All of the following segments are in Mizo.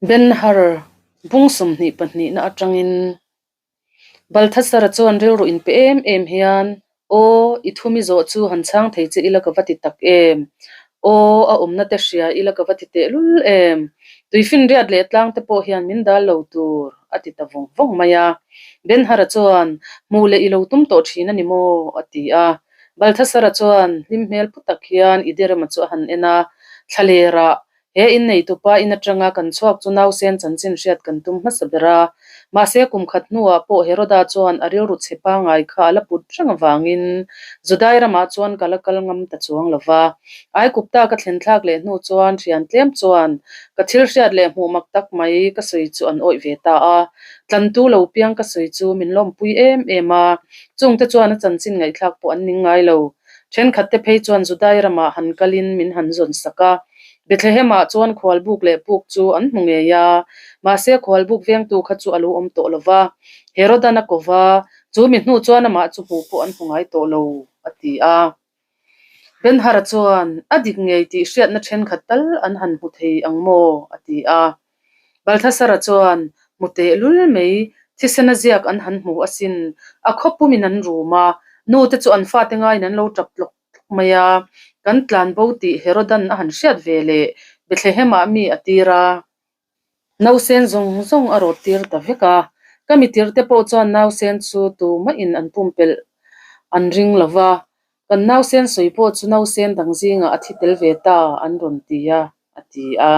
Ben-Hur bung 22 na atangin Balthasar-a chuan rilru inpe em em hian, Aw, i thumi zawh chu han chhang thei che ila ka va ti tak em? Aw, a awmna te hria ila ka va ti tehlul em? Tuifinriat leh tlang te pawh hian min dal lo tur, a ti ta vawng vawng mai a. Ben-Hur-a chuan, Hmuh leh i lo tum tawh thin a ni maw? a ti a. Balthasar-a chuan hlim hmel pu tak hian Iderema chu a han en a, Thlalerah He inneitupa in atanga kan chhuak chu nausen chanchin hriat kan tum hmasa ber a. Mahse kum khat hnuah pawh Heroda chuan a rilru chhe pangai kha a la put reng avangin Judai ramah chuan ka la kal ngam ta chuang lo va. Aikupta ka thlen thlak leh hnu chuan thian tlem chuan ka thil hriat leh hmuh mak tak mai ka sawi chu an awih ve ta a. Tlantu lo piang ka sawi chu min lawmpui em em a, chungte chuan a chanchin ngaihthlak pawh an ning ngai lo. Thenkhatte phei chuan Judai ramah han kalin min han zawn sak a. Bethlehem-ah chuan khualbuk leh puk chu an hmu ngei a, mahse khualbuk vengtu kha chu a lo awm tawh lo va. Herodan a ko va, chu mi hnu chuan amah chu hmuh pawh an hmu ngai tawh lo, a ti a. Ben-Hur-a chuan, A dik ngei tih hriatna thenkhat tal an han hmu thei ang maw? a ti a. Balthasar-a chuan, Hmu teh lul mai, thisena ziak an han hmu asin, a khaw pumin an rum a, nute chu an fate ngaiin an lo tap tlawk tlawk mai a, kan tlan bo tih Herodan a han hriat ve leh Bethlehem-ah mi a tir a, nausen zawng zawng a rawt tir ta vek a, ka mi tirte pawh chuan nausen chu tumahin an pumpelh an ring lo va, kan nausen sawi pawh chu nausen dang zingah a thi tel ve ta an rawn ti a, a ti a.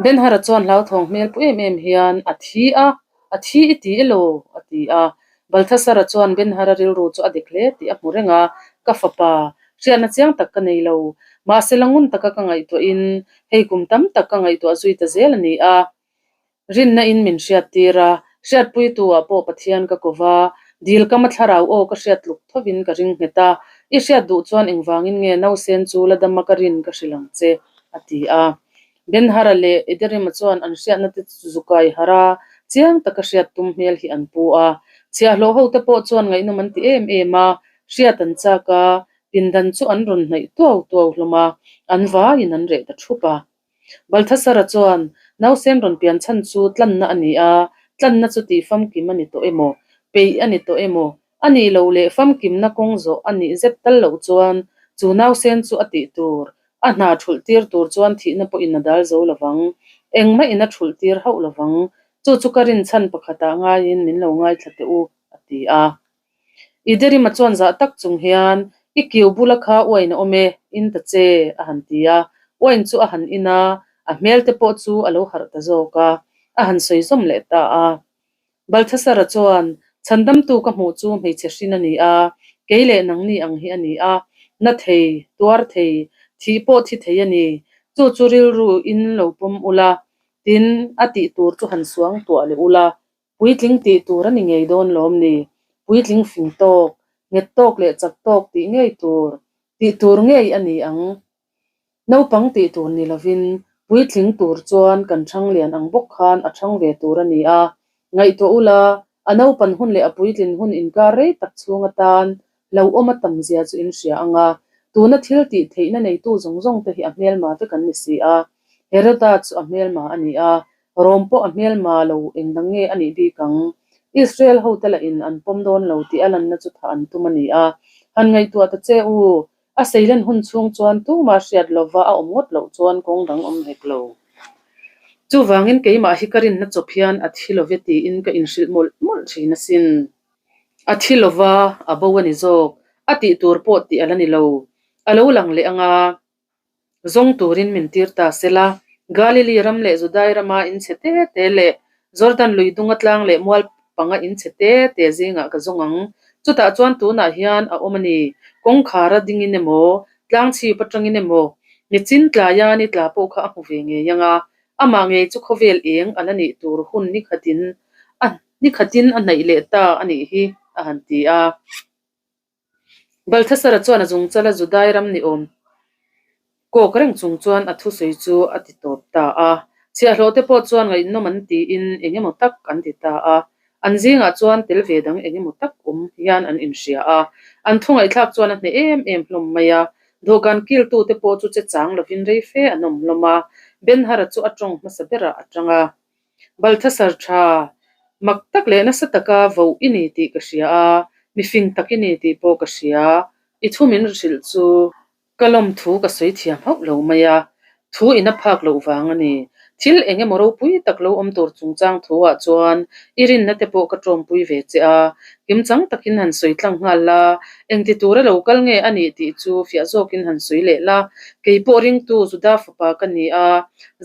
Ben-Hur-a chuan hlauthawng hmel pu em em hian, A thi a, a thi i ti elaw? a ti a. Balthasar-a chuan Ben-Hur-a rilru chu a dik hle tih a hmu reng a, Ka fapa, hriatna chiang tak ka nei lo. Mahse la ngun taka ka ngaihtuahin hei kum tam tak ka ngaihtuah zui ta zel a ni a. Rinna in min hriat tir a, hriatpuitu ah pawh Pathian ka ko va, dil kam a thlarau aw ka hriat tluk thovin ka ring nghet a, i hriat duh chuan engvangin nge nausen chu la dama ka rin ka hrilh ang che, a ti a. Ben-Hara leh Ederima chuan an hriatna te chu zukai harh a, chiang taka hriat tum hmel hi an pu a. Chhiahhlawh ho te pawh chuan ngaihnawm an ti em em a, hriat an chak a, pindan chu an rawn hnaih tuau tuau hlawm a, an vaiin an reh ta thup a. Balthasar-a chuan, Nausen rawn pian chhan chu tlanna a ni a, tlanna chu tih famkim a ni tawh emaw, peih a ni tawh emaw, a nih loh leh famkimna kawng zawh a nih zet tal loh chuan chu nausen chu a tih tur, a hna thulh tir tur chuan thihna pawhin a dal zo lovang, engmah in a thulh tir hauh lovang, chu chu ka rinchhan pakhatah ngaiin min lo ngaithla teh u, a ti a. Iderima chuan zah tak chung hian, I kiu bula kha uain a awm e, in ta che, a han ti a. Uain chu a han in a, a hmel te pawh chu a lo harh ta zawk a, a han sawi zawm leh ta a. Balthasar-a chuan, Chhandamtu ka hmuh chu hmeichhe hrin a ni a, kei leh nangni ang hi a ni a, na thei, tuar thei, thih pawh thi thei a ni. Chu chu rilru in lo pawm ula, tin, a tih tur chu han suang tuah leh ula, Puitling tih tur a ni ngei dawn lawm ni? Puitling fing tawk, nghet tawk leh chak tawk tih ngei tur, tih tur ngei a ni ang. Naupang tih tur ni lovin, puitling tur chuan kan thang lian ang bawk khan a thang ve tur a ni a. Ngaihtuah ula, a naupan hun leh a puitlin hun inkar rei tak chhung atan hlauhawm a tam zia chu in hria ang a, tuna thil tih theihna neitu zawng zawng te hi a hmelma vek an ni si a. Heroda chu a hmelma a ni a, Rom pawh a hmelma lo eng dang nge a nih bik ang? Israel hote lah in an pawm dawn lo tih a lanna chu thah an tum a ni a. Han ngaihtuah ta che u, a seilen hun chhung chuan tumah hriat lova a awm ngawt loh chuan kawng dang awm hek lo. Chuvangin keimah hi ka rinna chawp hian a thi love tiin ka inhrilh mawlh mawlh thin asin. A thi lova a bo a ni zawk, a tih tur pawh tih a la ni lo. A lo lang leh ang a. Zawng turin min tir ta se la, Galili ram leh Judai rama in chhe te te leh Jordan lui dunga tlang leh mual panga in chhe te te zingah ka zawng ang. Chutah chuan tunah hian a awm a ni, kawngkhara dingin emaw, tlang chhip atangin emaw, nichin tlaia ni tla pawh kha a hmu ve ngei ang a, amah ngei chu khawvel eng a la nih tur hun nikhatin a nikhatin a hnaih leh ta a nih hi, a han ti a. Balthasar-a chuan a zungchala Judai ram ni awm kawk reng chung chuan a thusawi chu a ti tawp ta a. Chhiahhlawh te pawh chuan ngaihnawm an tiin eng emaw tak an ti ta a. An zingah chuan tel ve dang eng emaw tak awm hian an inhria a. An thu ngaihthlak chuan a hneh em em hlawm mai a. Dawhkan kiltu te pawh chu che chang lovin rei fe an awm hlawm a. Ben-Hur-a chu a tawng hmasa berah a tang a. Balthasar tha, mak tak leh nasa taka voh i ni tih ka hria a, mifing tak i ni tih pawh ka hria. I thu min hrilh chu Ka lawm thu ka sawi thiam hauh lo mai a, thu in a phak loh vang a ni. Thil eng emaw ropui tak lo awm tur chungchang thu ah chuan i rinna te pawh ka tawmpui ve che a, kimchang takin han sawi tlang nghal la, engti tura lo kal nge a nih tih chu fiah zawkin han sawi leh la, kei pawh ringtu Juda fapa ka ni a,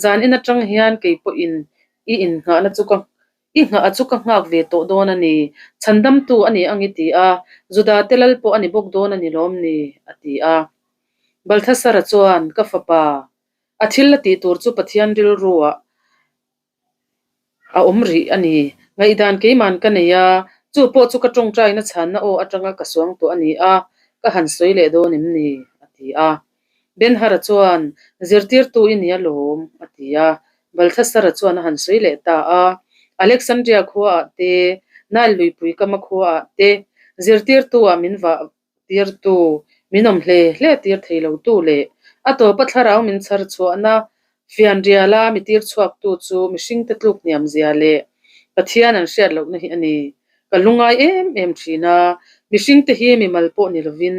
zan in atang hian kei pawhin i innghahna chu ka I nghah chu ka nghak ve tawh dawn a ni, chhandamtu a ni ang i ti a, Juda te lal pawh a ni bawk dawn a ni lawm ni? a ti a. Balthasara chuan, Ka fapa, a thil la tih tur chu Pathian rilruah a awm rih a ni. Ngaihdan keiman ka nei a, chu pawh chu ka tawngtaina chhanna aw atanga ka suang tawh a ni a, ka han sawi leh dawn em ni? a ti a. Ben-Hara chuan, Zirtirtu i ni alawm, a ti a. Balthasara chuan a han sawi leh ta a. Alexandria khuaah te, Nile luipui kama khuaah te, zirtirtu-ah min vah tirtu, min awm hle hle tir thei lotu leh a tawpa thlarau min chhar chhuahna fianriala mi tir chhuaktu chu mihringte tluk hniam zia leh Pathian an hriat lohna hi a ni. Ka lungai em em thin a, mihringte hi mimal pawh ni lovin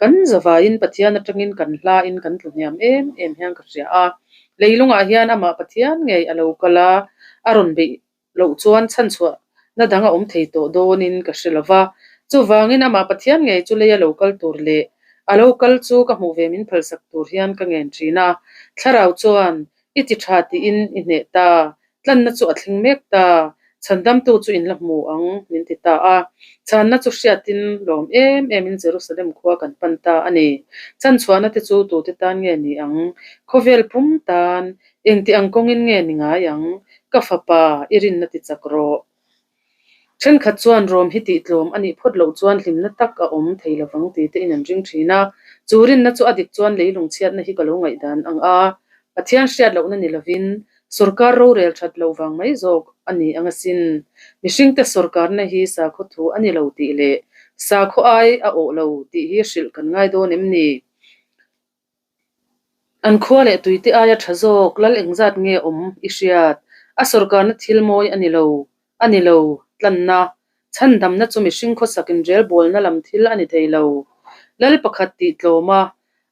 kan zavaiin Pathian atangin kan hlain kan tlu hniam em em hian ka hria a. Leilungah hian amah Pathian ngei a lo kal a, a rawn beih loh chuan chhanchhuahna dang a awm thei tawh dawnin ka hre lova. Chuvangin amah Pathian ngei chu lei a lo kal tur leh a lo kal chu ka hmuh ve min phalsak tur hian ka ngen thin a. Thlarau chuan i ti tha tiin i hneh ta, Tlanna chu a thleng mek ta, chhandamtu chu in la hmu ang, min ti ta a. Chhanna chu hriatin lawm em emin Jerusalem khua kan pan ta a ni. Chhanchhuahna te chu tute tan nge ni ang? Khawvel pum tan engti ang kawngin nge ni ngai ang? Ka fapa, i rinna ti chak rawh. Thenkhat chuan Rom hi tihtlawm a nih phawt loh chuan hlimna tak a awm thei lovang ti te in an ring thin a. Chu rinna chu a dik chuan leilung chhiatna hi ka lo ngaihdan ang a, Pathian hriat lohna ni lovin sorkar rorel that loh vang mai zawk a ni ang asin. Mihringte sorkarna hi sakhaw thu a ni lo tih leh sakhaw ai a awh lo tih hi hrilh kan ngai dawn em ni? An khua leh tuite aia tha zawk lal engzat nge awm i hriat? A sorkarna thil mawi a ni lo, a ni lo, tlanna, chhandamna chu mihring khawsak inrelbawlna lam thil a ni thei lo. Lal pakhat tih tlawm a,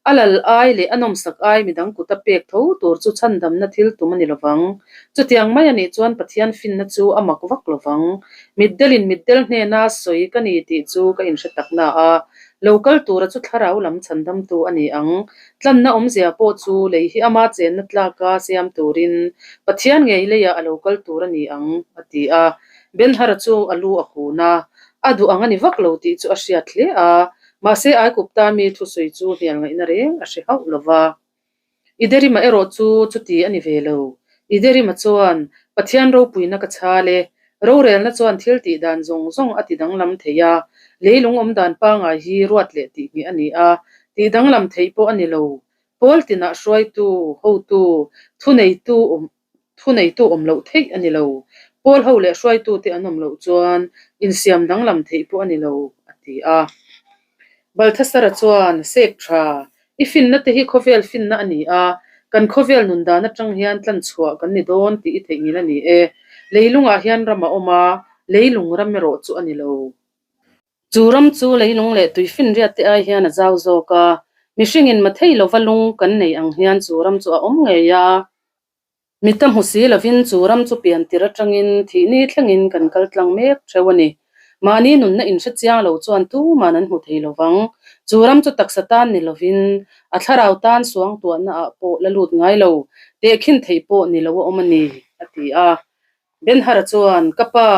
a lal ai leh a nawmsak ai midang kuta pek tho tur chu chhandamna thil tum a ni lovang. Chutiang mai a nih chuan Pathian finna chu a mak vak lovang. Mitdelin mitdel hnena sawi ka ni tih chu ka inhre tak na a, Lo kal tura chu thlarau lam chhandamtu a ni ang. Tlanna awmzia pawh chu lei hi ama chenna tlaka siam turin Pathian ngei leiah a lo kal tur a ni ang, a ti a. Ben-Hara chu a lu a kun a, a duh ang a ni vak lo tih chu a hriat hle a, mahse Aikupta mi thusawi chu hnial ngaihna reng a hre hauh lo va. Iderima erawh chu chuti a ni ve lo. Iderima chuan, Pathian ropuina ka chhal e. Rorelna chuan thil tih dan zawng zawng a ti danglam thei a, leilung awm dan pangai hi ruat leh tih ngheh a ni a, tih danglam theih pawh a ni lo. Pawl tinah hruaitu, hotu, thuneitu awm Thuneitu awm loh theih a ni lo. Pawl ho leh hruaitute an awm loh chuan insiam danglam theih pawh a ni lo, a ti a. Balthasara chuan, Sek tha, i finna te hi khawvel finna a ni a, kan khawvel nun dan atang hian tlan chhuah kan ni dawn tih i theihnghilh a ni e. Leilungah hian ram a awm a, leilung ram erawh chu a ni lo. Chu ram chu leilung leh tuifinriat te ai hian a zau zawk a, mihringin mathei lova lung kan nei ang hian chu ram chu a awm ngei a. Mita hmu si lovin chu ram chu pian tir atangin thihni thlengin kan kal tlang mek theuh a ni. Mahni nunna inhre chiang lo chuan tuman an hmu thei lovang. Chu ram chu taksa tan ni lovin a thlarau tan suangtuahna ah pawh la lut ngai lo, tehkhin theih pawh ni lo a awm a ni, a ti a. Ben-Hara chuan, Ka pa,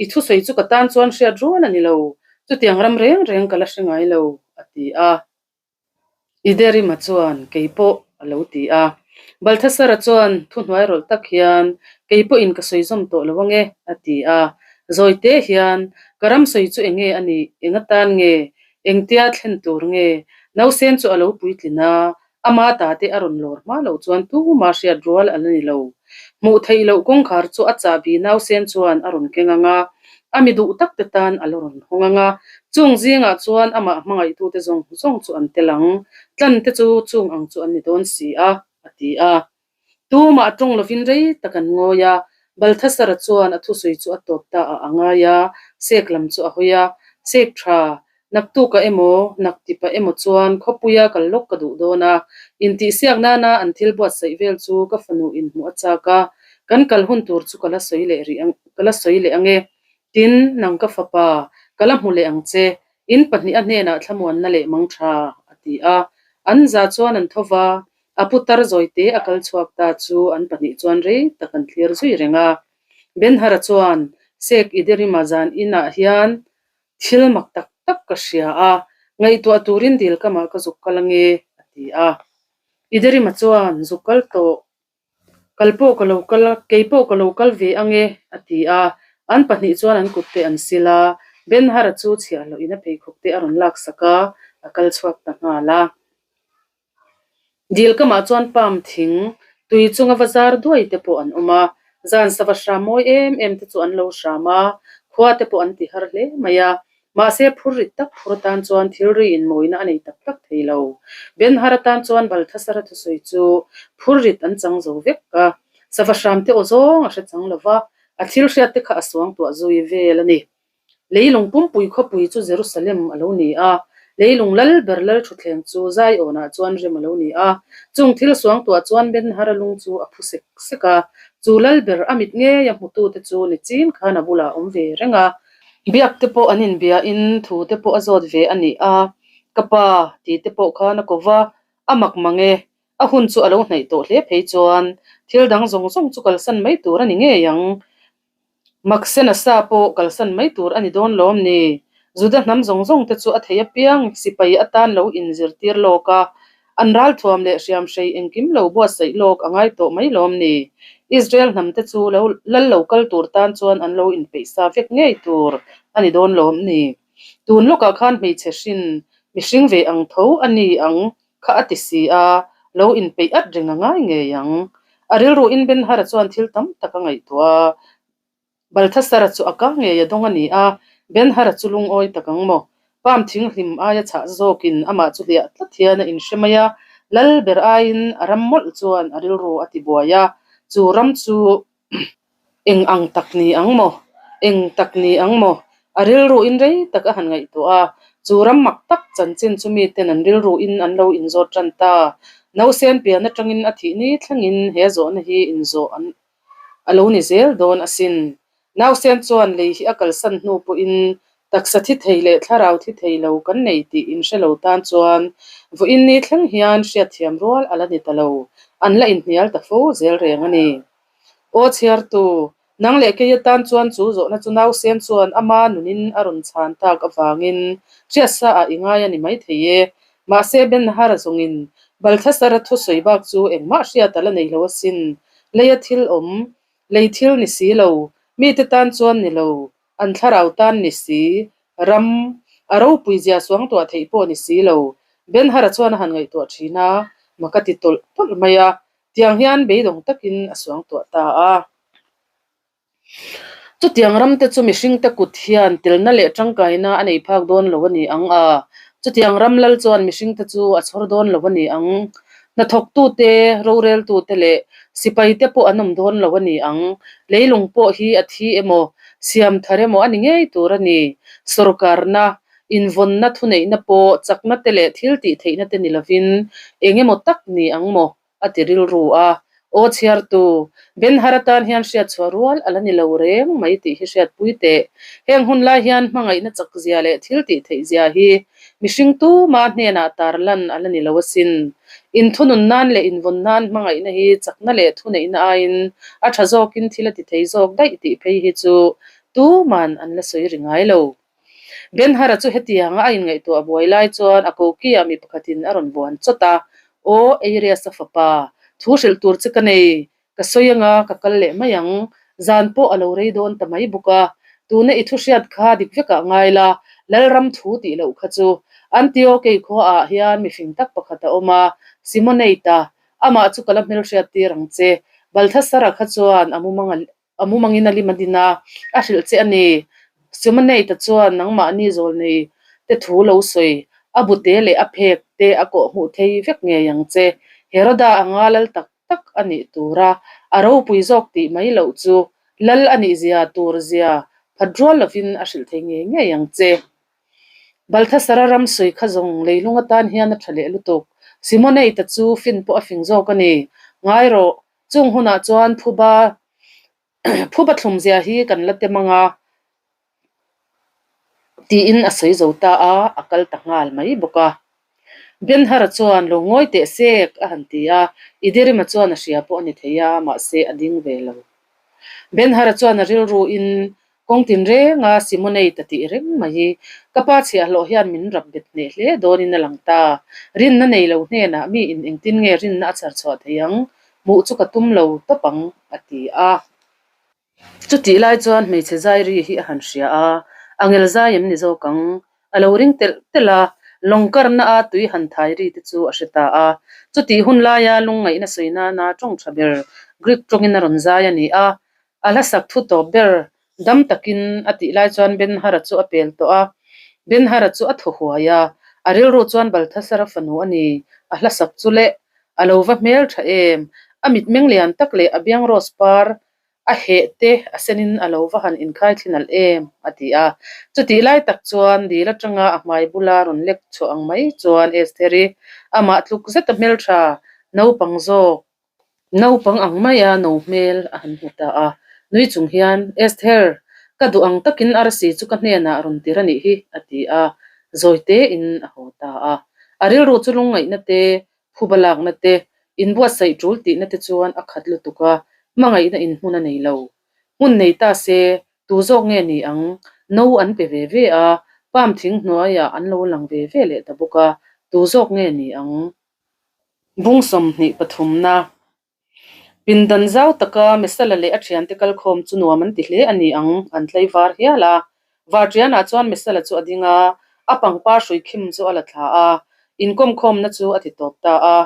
i thusawi chu ka tan chuan hriat rual a ni lo, chutiang ram reng reng ka la hre ngai lo, a ti a. Iderima chuan, Kei pawh, a lo ti a. Balthasara chuan thuhnuai rawlh tak hian, Kei pawhin ka sawi zawm tawh lo ange, a ti a. Zawite hian, Ka ram sawi chu enge a nih? Eng atan nge? Engtia thlen tur nge? Nausen chu a lo puitlin a, Ama tate a rawn lawr hma loh chuan tuma hriat rual a la ni lo. Hmuh theih loh kawngkhar chu a chahbi nausen chuan a rawn keng ang a, a mi duh tak te tan a la rawn hawng ang a, chung zingah chuan amah hmangaihtute zawng zawng chu an tel ang, tlan te chu chung ang chu an ni dawn si a, a ti a. Tumah tawng lovin rei tak an ngawi a, Balthasara chuan a thusawi chu a tawp ta a a ngai a, Sek lam chu a hawi a, Sek tha, naktukah emaw, naktipah emaw chuan khawpuia kal lawk ka duh dawn a, intihsiak nana an thil buatsaih vel chu ka fanu inhmuh a chak a, kan kal hun tur chu ka la sawi leh rih ang, ka la sawi leh ang e. Tin, nang ka fapa, ka la hmu leh ang che, in pahnihah hnenah thlamuanna leh mang tha, a ti a. An za chuan an tho va, A putar zawite a kal chhuak ta chu an pahnih chuan rei tak an thlir zui reng a. Benhara chuan, Sek Iderima zan inah hian thil mak tak tak ka hria a, ngaihtuah turin dil kamah ka zuk kal ange, a ti a. Iderima chuan, Zuk kal tawh, kal pawh ka lo kal, kei pawh ka lo kal ve ange, a ti a. An pahnih chuan an kut te an sil a, Benhara chu chhiahhlawh in a pheikhawk te a rawn laksak a, a kal chhuak ta nghal a. Dil kamah chuan palm thing tui chunga va zar duai te pawh an awm a, zan sava hram mawi em em te chu an lo hram a, khua te pawh an ti har hle mai a, mahse phur rit tak phur atan chuan thil ri in mawina a nei tak tak thei lo. Benhar atan chuan Balthasar-a thusawi chu phur rit an chang zo vek a, sava hram te aw zawng a hre chang lo va, a thil hriat te kha a suangtuah zui vel a ni. Leilung pumpui khawpui chu Jerusalem a lo ni a, leilung lal ber lal thutthleng chu Zion-ah chuan rem a lo ni a. Chung thil suangtuah chuan Ben-Hara lung chu a phu sek sek a, chu lal ber a mit ngei a hmutute chu nichin khan a bulah a awm ve reng a. Biak te pawh an inbiain thu te pawh a zawt ve a ni a, Ka pa tih te pawh khan a ko va, a mak mang e, a hun chu a lo hnaih tawh hle phei chuan thil dang zawng zawng chu kalsan mai tur a ni ngei ang. Maksena sa pawh kalsan mai tur a ni dawn lawm ni? Juda hnam zawng zawng te chu a thei apiang sipai atan lo inzirtir lawk a, an ralthuam leh hriamhrei engkim lo buatsaih lawk a ngai tawh mai lawm ni? Israel hnam te chu lo lal lo kal tur tan chuan an lo inpeih sa vek ngei tur a ni dawn lawm ni? Tun lawkah khan hmeichhe hrin mihring ve ang tho a ni ang kha a ti si a, lo inpeih at reng a ngai ngei ang. A rilru in Ben-Hara chuan thil tam tak a ngaihtuah a, Balthasara chu a ka ngei a dawng a ni a, Ben-Hara chu lungawi tak ang maw? Palm thinghlim aia chhah zawkin amah chu hliah tlat hian a inhre mai a, lal ber aiin a ram mawlh chuan a rilru a ti buai a, chu ram chu Eng ang tak ni ang maw? Eng tak ni ang maw? A rilru in rei tak a han ngaihtuah a, chu ram mak tak chanchin chu miten an rilru in an lo inzawt tan ta. Nausen pian atangin a thih ni thlengin he zawhna hi inzawh an a lo ni zel dawn asin. Nausen chuan lei hi a kalsan hnu pawhin Taksa thi thei leh thlarau thi thei lo kan nei tih inhre lo tan chuan vawiin ni thleng hian hriatthiam rual a la ni ta lo, an la inhnial ta fo zel reng a ni. Aw chhiartu, nang leh kei atan chuan chu zawhna chu nausen chuan ama nunin a rawn chhan tak avangin hriatsa ah i ngai a ni maithei e. Mahse Ben-Hara zawngin Balthasara thusawi bak chu engmah hriat a la nei lo asin, leia thil awm, lei thil ni si lo, mite tan chuan ni lo, An thlarau tan ni si, ram a ropui zia suangtuah theih pawh ni si lo. Ben-Hara chuan a han ngaihtuah thin a, mak a ti tawlh tawlh mai a, tiang hian beidawng takin a suangtuah ta a. Chutiang ramte chu mihringte kut hian telna leh tangkaina a nei phak dawn lo a ni ang a, chutiang ram lal chuan mihringte chu a chhawr dawn lo a ni ang. Hnathawktute, roreltute leh sipaite pawh an awm dawn lo a ni ang. Leilung pawh hi a thi emaw, siam thar emaw a ni ngei tur a ni. Sawrkarna, invawnna thuneihna pawh chakna te leh thil tih theihna te ni lovin eng emaw tak ni ang maw a ti rilru a. Aw chhiartu, Ben-Hur atan hian hriatchhuah rual a la ni lo reng mai tih hi hriatpui teh. Heng hun lai hian hmangaihna chak zia leh thil tih theih zia hi mihring tuma hnenah tar lan a la ni lo asin. Inthunun nan leh invawn nan hmangaihna hi chakna leh thuneihna aiin a tha zawkin thil a ti thei zawk daih tih phei hi chu tuman an la sawi ri ngai lo. Ben-Hur-a chu hetianga a inngaihtuah buai lai chuan a kokiah mi pakhatin a rawn vuan chawt a, Aw, Eirias-a fapa, thu hrilh tur che ka nei, ka sawi anga ka kal leh mai ang, zan pawh a lo rei dawn ta mai bawk a, tuna i thu hriat kha dik vekah ngai la, Lalram thu tih loh kha chu. Antiokei khuaah hian mifing tak pakhat a awm a, Simoneita, amah chu ka la hmelhriat tir ang che, Balthasara kha chuan a mumang A mumangin a lim a din a, a hrilh che a ni. Simonate chuan nangmahni zawlnei te thu lo sawi, a bute leh a phek te a kawh hmuh thei vek ngei ang che. Heroda anga lal tak tak a nih tura a ropui zawk tih mai loh chu lal a nih zia tur zia phat rual lovin a hrilh thei ngei ngei ang che. Balthasara ram sawi kha zawng leilung atan hian a tha leh lutuk. Simoneita chu fin pawh a fing zawk a ni. Ngai rawh, chung hunah chuan phuba phuba thlum zia hi kan la tem ang a, tiin a sawi zo ta a, a kal ta nghal mai bawk a. Benhara chuan lo ngawi teh sek a han ti a, Idirima chuan a hria pawh a ni thei a, mahse a ding ve lo. Benhara chuan a rilru in kawng tinreng a Simonei ta tih reng mai. Ka pa chhiahhlawh hian min rap bet hneh hle dawnin a lang ta. Rinna nei lo hnenah mi in engtin nge rinna a chhar chhuah thei ang? Hmuh chu ka tum lo tawp ang, a ti a. Chutih lai chuan hmeichhe zai ri hi a han hria a, a ngel zai em ni zawk ang? A lo ring telh telh a, lawng karna a tui han thai ri te chu a hre ta a. Chutih hun laia lungngaihna sawi nana tawng tha ber Greek tawngin a rawn zai a ni a, a hla sak thu tawp ber dam takin a tih lai chuan Ben-Hara chu a pel tawh a. Ben-Hara chu a thaw huai a, a rilru chuan Balthasar-a fanu a ni, a hla sak chu leh a lo va hmel tha em? A mitmeng lian tak leh a biang rose par a heh te a senin a lo va han inkhai thli nalh em? a ti a. Chutih lai tak chuan dil atanga a hmai bula rawn lek chhuah ang mai chuan Estheri amah tluk zeta hmeltha naupang zawk naupang ang maia no hmel a han hmu ta a. Nui chung hian, Esther, ka duh ang takin arsi chu ka hnenah rawn tir a nih hi, a ti a. Zawi tein a haw ta a. A rilru chu lungngaihna te Phuba lakna te, inbuatsaih tul tihna te chuan a khat lutuk a, hmangaihna in hmun a nei lo. Hmun nei ta se, tu zawk nge ni ang? No an pe ve ve a, palm thing hnuaiah an lo lang ve ve leh ta bawk a, tu zawk nge ni ang? Bung 20 pathumna Pindan zau taka Mesala leh a thiante kalkhawm chu nuam an ti hle a ni ang, an tlei var hial a. Varṭianah chuan Mesala chu a ding a, a pangpar hrui khim chu a la thla a, inkawmkhawmna chu a ti tawp ta a,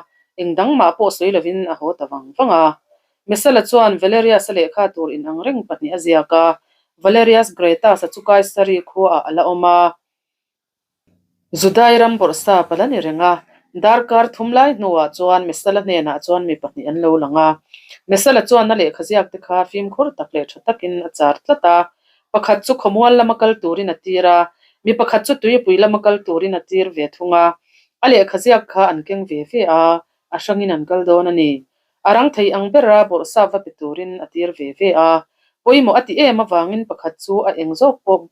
eng dang mah pawh sawi lovin a haw ta vang vang a. Mesala chuan Valerius-a lehkha tur inang reng pahnih a ziak a, Valerius Gratus-a chu Kaisari khuaah a la awm a. Judai ram bawrhsa pal a ni reng a, darkar thum lai hnuah chuan Mesala hnenah chuan mi pahnih an lo lang a. Mesala chuan a lehkha ziak te kha fimkhur tak leh tha takin a char tlat a. Pakhat chu khawmual lama kal turin a tir a, mi pakhat chu tuipui lama kal turin a tir ve thung a. A lehkha ziak kha an keng ve ve a, a hrangin an kal dawn a ni. A rang thei ang bera bawrhsa va pe turin a tir ve ve a. Pawimawh a ti em avangin pakhat chu a eng zawk pawh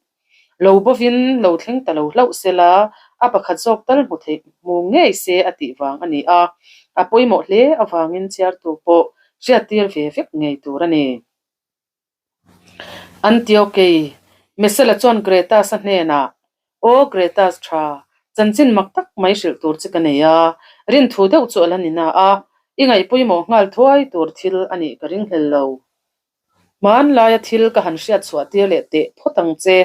Lo bovin lo thleng ta lo hlauh se la, a pakhat zawk tal hmu theih hmu ngei se a tih vang a ni a, a pawimawh hle avangin chhiartu pawh hriattir ve vek ngei tur a ni. Antiokei, Mesala chuan Gretas-a hnenah, Aw Gretas tha, chanchin mak tak mai hrilh tur che ka nei a, rinthu deuh chu a la ni na a, i ngaih pawimawh nghal thuai tur thil a nih ka ringhlel lo. Hmanlaia thil ka han hriat chhuah tir leh teh phawt ang che.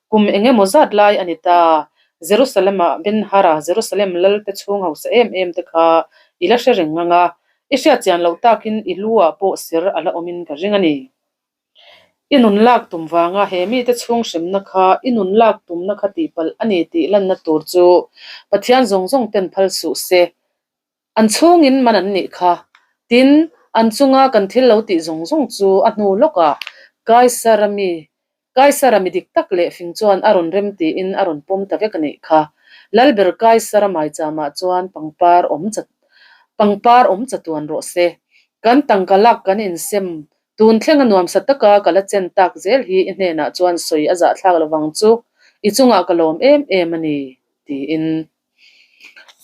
Kum eng emaw zat lai a ni ta. Jerusalem-ah Ben-Hara, Jerusalem lalte chhung hausa em em te kha i la hre reng ang a, i hriat chian loh takin i lu-ah pawh ser a la awmin ka ring a ni. I nun lak tum vanga he mite chhung hremna kha i nun lak tumna kha tihpalh a ni tih lanna tur chu Pathian zawng zawng ten phal suh se. An chhungin man an nih kha. Tin, an chunga kan thil lo tih zawng zawng chu a hnu lawkah Kaisara mi, Kaisara mi dik tak leh fing chuan a rawn rem tiin a rawn pawm ta vek a nih kha. Lalber Kaisara maichama chuan pangpar awm cha pangpar awm chatuan rawh se. Kan tangka lak kan insem tun thlenga nuamsa taka ka la chen tak zel hi i hnenah chuan sawi a zahthlak lovang chu i chungah ka lawm em em a ni, tiin.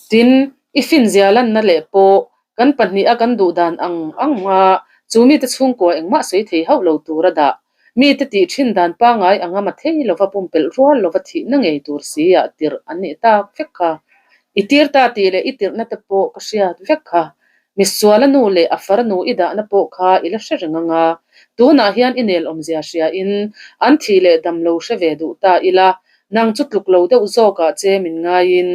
Tin, i finzia lanna leh pawh kan pahniha kan duh dan ang ang a, chu mite chhungkua engmah sawi thei hauh lo tur a dah. Mite tih thin dan pangngai anga ma thei lova pumpelh rual lova thihna ngei tur si ah tirh an nih tak vek kha. I tir ta tih leh i tirhna te pawh ka hriat vek kha. Misuala nu leh a farnu i dahna pawh kha i la hre reng ang a, tunah hian i nel awmzia hriain an thih leh dam lo hre ve duh ta ila, nang chu tluk lo deuh zawkah che min ngaiin,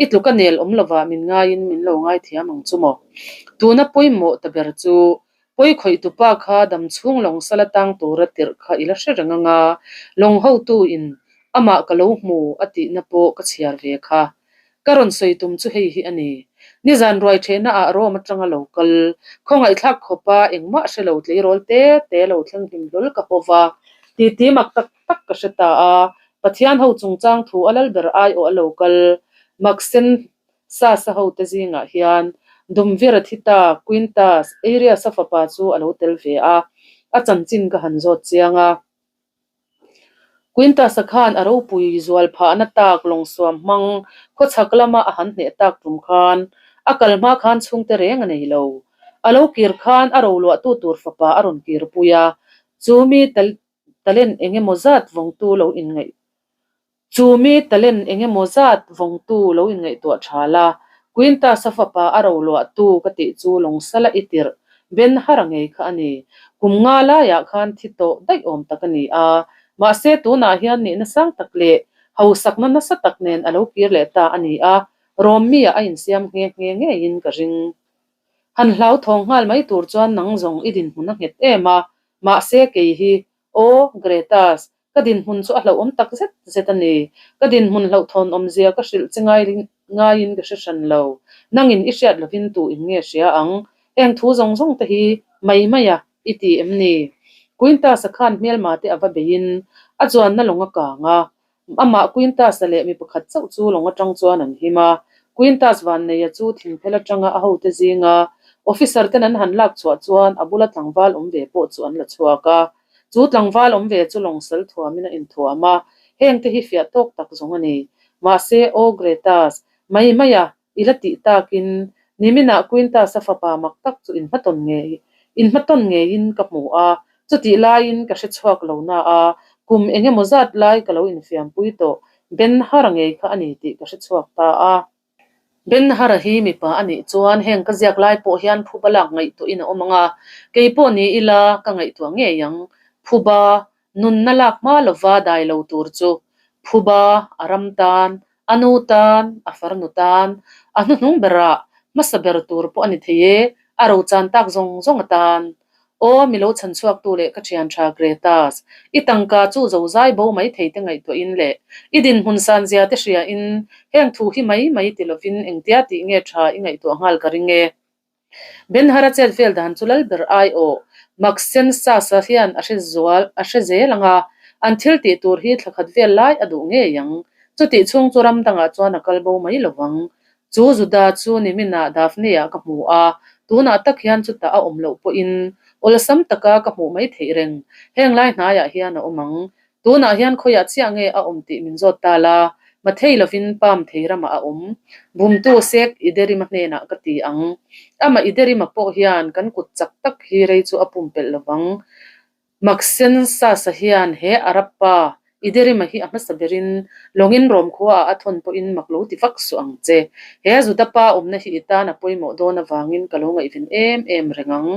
i tluk a nel awm lovah min ngaiin min lo ngaithiam ang chu maw? Tuna pawimawh ta ber chu pawi khawih tupa kha dam chhung lawng sala tang tura tirh kha i la hre reng ang a, lawng hotu in amah ka lo hmu a tihna pawh ka chhiar ve kha. Ka rawn sawi tum chu hei hi a ni. Nizan ruai ṭhehna ah Rome aṭanga lo kal, khawngaihthlak khawpa engmah hre lo tleirawl te te lo thleng hlim hlawl ka haw va, titi mak tak tak ka hre ta a, Pathian ho chungchang thu a lal ber aiawh a lo kal, Maksen Sasa hote zingah hian Dumvira thi ta Quintus Arius-a fapa chu a lo tel ve a, a chanchin ka han zawt chiang a. Quintus-a khan a ropui zual phahna tak lawngsuam hmang khawchhak lama a han hneh tak tum khan a kal hma khan chhungte reng a nei lo. A lo kir khan a roluahtu tur fapa a rawn kirpui a, chu mi talent eng emaw zat vawngtu lo inngaih Chu mi talent eng emaw zat vawngtu lo inngaihtuah tha la, Quintus-a fapa a roluahtu ka tih chu Lawngsala i tirh Ben Hara ngei kha a ni. Kum nga laiah khan thi tawh daih awm tak a ni a, mahse tunah hian nihna sang tak leh hausakna nasa tak nen a lo kir leh ta a ni a, Rawmmi-ah a insiam nghe nghe ngeiin ka ring. Han hlauthawng nghal mai tur chuan nang zawng i dinhmun a nghet em a, mahse kei hi, aw, Gretas, Ka dinhmun chu a hlauhawm tak zet zet a ni. Ka dinhmun hlauhthawn awmzia ka hrilh che ngai ngaiin ka hre hran lo. Nangin i hriat lovin tu in nge hria ang? Heng thu zawng zawng te hi mai mai a i ti em ni? Quintus-a khan hmelma te a va beiin a chuanna lawng a kang a. Amah Quintus-a leh mi pakhat chauh chu lawng atang chuan an him a. Quintus Vanneia chu thingphel atanga a hote zinga officer ten an han lak chhuah chuan a bula tlangval awm ve pawh chu an la chhuak a. Chu tlangval awm ve chu lawngsal thuamin a inthuam a, hengte hi fiah tawk tak zawng a ni. Mahse, aw Gretas, mai maia i la tih takin niminah Quintus-a fapa mak tak chu inhmatawn ngei inhmatawn ngeiin ka hmu a, chutih laiin ka hre chhuak lo na a, kum eng emaw zat lai ka lo infiampui tawh Ben Hara ngei kha a ni tih ka hre chhuak ta a. Ben-Hara hi mipa a nih chuan heng ka ziak lai pawh hian phuba lak ngaihtuahin a awm ang a, kei pawh ni ila ka ngaihtuah ngei ang. Phuba, nunna lak hma lova dai lo tur chu phuba a ram tan, a nu tan, a farnu tan, a hnuhnung berah hmasa ber tur pawh a ni thei e, a rochan tak zawng zawng atan. Aw, mi lo chhan chhuaktu leh ka thian tha Gretas, i tangka chu zo zai bo mai thei te ngaihtuahin leh i dinhmun san zia te hriain heng thu hi mai mai ti lovin engtia tih nge tha i ngaihtuah nghal ka ring e. Ben-Hara chet vel dan chu Lalber aiawh Maxensasa hian a hre zual a hre zel ang a, an thil tih tur hi thla khat vel lai a duh ngei ang. Chutih chhung chu ram dangah chuan a kal bo mai lovang. Chu Juda chu niminah Daphne-ah ka hmu a, tunah tak hian chutah a awm loh pawhin awlsam taka ka hmuh mai theih reng. Heng lai hnaiah hian a awm ang. Tunah hian khawiah chiah nge a awm tih min zawt ta la, Mathei lovin Palm thei ramah a awm. Bumtu Sek Iderima hnenah ka ti ang. Amah Iderima pawh hian kan kut chak tak hi rei chu a pumpelh lovang. Maxensasa hian he Arab pa Iderima hi a hmasa berin lawngin Rom khuaah a thawn pawhin mak lo ti vak suh ang che. He Juda pa awmna hi i tan a pawimawh dawn avangin ka lo ngaihven em em reng ang.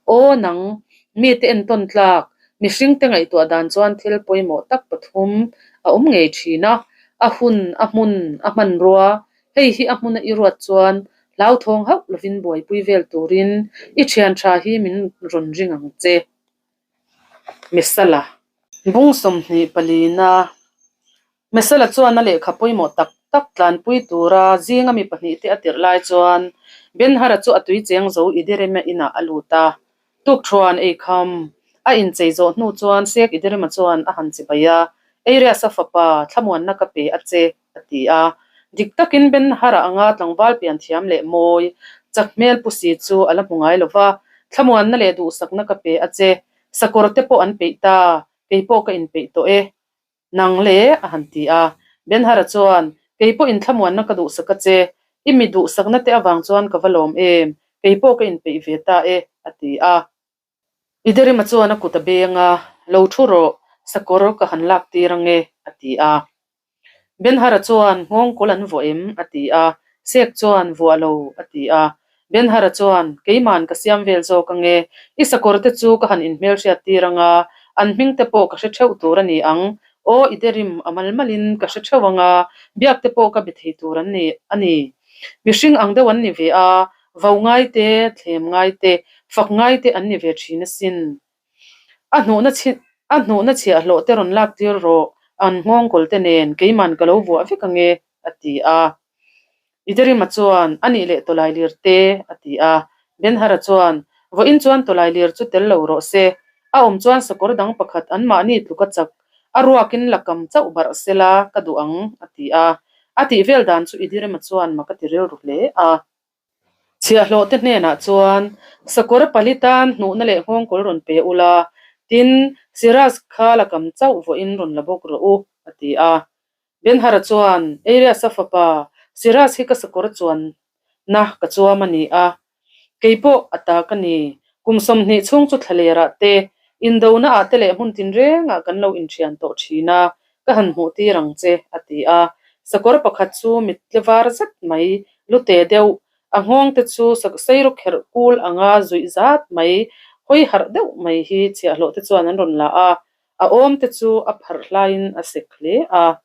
Aw nang, mite entawn tlak, mihringte ngaihtuah dan chuan thil pawimawh tak pathum a awm ngei thin a, a hun, a hmun, a hmanrua. Hei hi a hmuna i ruat chuan hlauthawng hauh lovin buaipui vel turin i thian tha hi min rawn ring ang che. Mesala. Bung 20 palina Mesala chuan a lehkha pawimawh tak tak tlanpui tura zinga mi pahnihte a tirh lai chuan Ben-Hara chu a tui cheng zo Idirema inah a lut a. Tukthuan eikham a inchei zawh hnu chuan Sheikh Idirema chuan a han chibai a, Eiriasa fapa thlamuanna ka pe a che. a ti a. Dik takin Ben Hara anga tlangval pian thiam leh mawi chak hmel pu si chu a la hmu ngai lo va, thlamuanna leh duhsakna ka pe a che, sakawr te pawh an peih ta, kei pawh ka inpeih tawh e, nang le, a han ti a. Ben Hara chuan, Kei pawh inthlamuanna ka duhsak a che, i mi duhsakna te avang chuan ka va lawm em, kei pawh ka inpeih ve ta e, a ti a. Iderima chuan a kut a beng a, Lo thu rawh, sakawr ka han lak tir ang e, a ti a. Benhara chuan, Nghawngkawl an vuah em? a ti a. Sek chuan, Vuah lo, a ti a. Benhara chuan, Keiman ka siam vel zawk ang e, i sakawr te chu ka han inhmelhriat tir ang a, an hming te pawh ka hre theuh tur a ni ang. Aw, Iderim, a mal malin ka hre theuh ang a, biak te pawh ka be thei tur an ni a ni. Mihring ang deuh an ni ve a, Vau ngai te, thlem ngai te, fak ngai te an ni ve thin asin. A hnuhna chhi a hnuhna chhiahhlawh te rawn lak tir rawh, an nghawngkawl te nen keiman ka lo vuah vek ange, a ti a. Iderima chuan, A nih leh tawlailir te, a ti a. Benhara chuan, Vawiin chuan tawlailir chu tel lo rawh se. A awm chuan sakawr dang pakhat anmahni tluka chak a ruakin la kam chauh barh se la ka duh ang, a ti a. A tih vel dan chu Idirima chuan mak a ti rilru hle a. Chhiahhlawh te hnenah chuan, Sakawr pali tan hnuhna leh nghawngkawl rawn pe ula, tin, Siras kha la kam chauh vawiin rawn la bawk rawh u, a ti a. Benhara chuan, Arias-a fapa, Siras hi ka sakawr chuanna ka chuam a ni a, kei pawh a ta ka ni. Kum 20 chhung chu thlalerah te, indona ah te leh hmun tinrengah kan lo inthian tawh thin a, ka han hmuh tir ang che, a ti a. Sakawr pakhat chu mittle var zet mai, lute deuh, a nghawng te chu seirawk kherh kul anga zuih zat mai, hawi harh deuh mai hi chhiahhlawh te chuan an rawn la a. A awm te chu a pharh hlaiin a sek hle a.